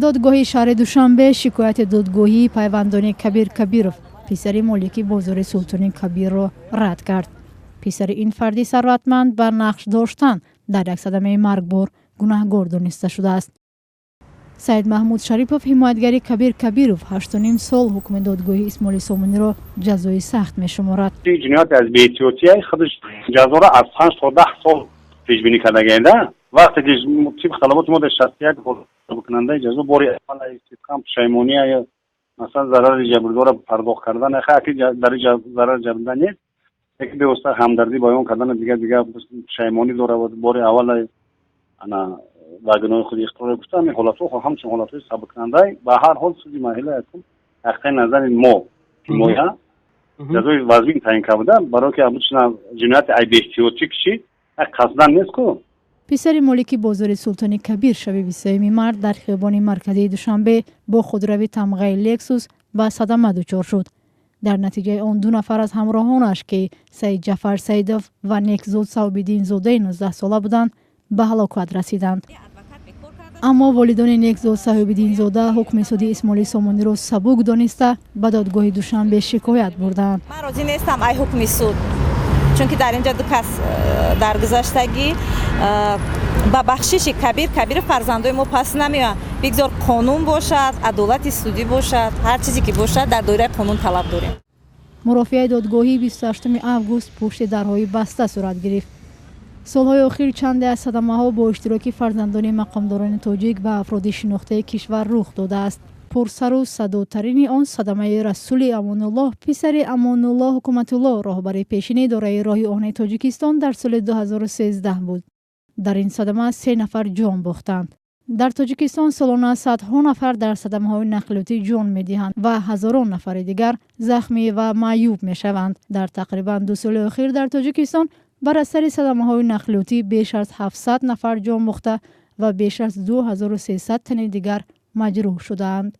Додгоҳи шаҳри Душанбе шикояти додгоҳии пайвандони Кабир Кабиров, писари молики бозори Султони Кабирро, рад кард. Писари ин фарди сарватманд ба нақш доштан дар як садамаи маргбор гунаҳгор дониста шудааст. Саид Маҳмуд Шарипов, ҳимоятгари Кабир Кабиров, 8,5 сол ҳукми додгоҳи Исмоили Сомониро ҷазои сахт мешуморад. Ҷиноят аз беэҳтиётия худаш ҷазоро аз 5 то 10 сол пешбинӣ кардагида. Вақте ки тибқи талаботи моддаи 61 кунандаи ҷазо бори аввал сидқан пушаймония ё масалан зарари ҷабрдора пардохт кардан, аки дар зарари ҷабрдида нест, яке бевосита ҳамдардӣ баён кардан, дигар дигар пушаймонӣ дора, бори аввал ана ба гуноҳи худ иқрор гуфта, ҳамин ҳолатҳо ҳамчун ҳолатҳои сабуккунандай. Ба ҳар ҳол, суди марҳилаи якум нуқтаи назари мо, ҳимоя, ҷазои вазмин таъин карда, барое ки обычно ҷинояти ай беэҳтиётӣ кишид, қасдан нест ку. Писари молики бозори Султони Кабир шаби 23 март дар хиёбони марказии Душанбе бо худрави тамғаи «Лексус» ба садама дучор шуд. Дар натиҷаи он ду нафар аз ҳамроҳонаш, ки Саидҷафар Саидов ва Некзод Савбиддинзодаи 19сола буданд, ба ҳалокат расиданд. Аммо волидони Некзод Саҳобиддинзода ҳукми суди Исмоили Сомониро сабук дониста, ба додгоҳи Душанбе шикоят бурданд. Ман розӣ нестам ай ҳукми суд, чунки дар инҷа ду кас даргузаштагӣ. Ба бахшиши Кабир Кабиров фарзандои мо пас намеоянд. Бигзор қонун бошад, адолати судӣ бошад, ҳар чизе ки бошад, дар доираи қонун талаб дорем. Мурофиаи додгоҳӣ 28 август пушти дарҳои баста сурат гирифт. Солҳои охир чанде аз садамаҳо бо иштироки фарзандони мақомдорони тоҷик ва афроди шинохтаи кишвар рух додааст. Пурсару садотарини он садамаи Расули Амонуллоҳ, писари Амонуллоҳ Ҳукуматуллоҳ, роҳбари пешини идораи роҳи оҳани Тоҷикистон, дар соли 2013 буд. Дар ин садама се нафар ҷон бохтанд. Дар Тоҷикистон солона садҳо нафар дар садамаҳои нақлиётӣ ҷон медиҳанд ва ҳазорон нафари дигар захмӣ ва маъюб мешаванд. Дар тақрибан 2 соли охир дар Тоҷикистон бар асари садамаҳои нақлиётӣ беш аз 700 нафар ҷон бохта ва беш аз 2300 тани дигар маҷрӯҳ шудаанд.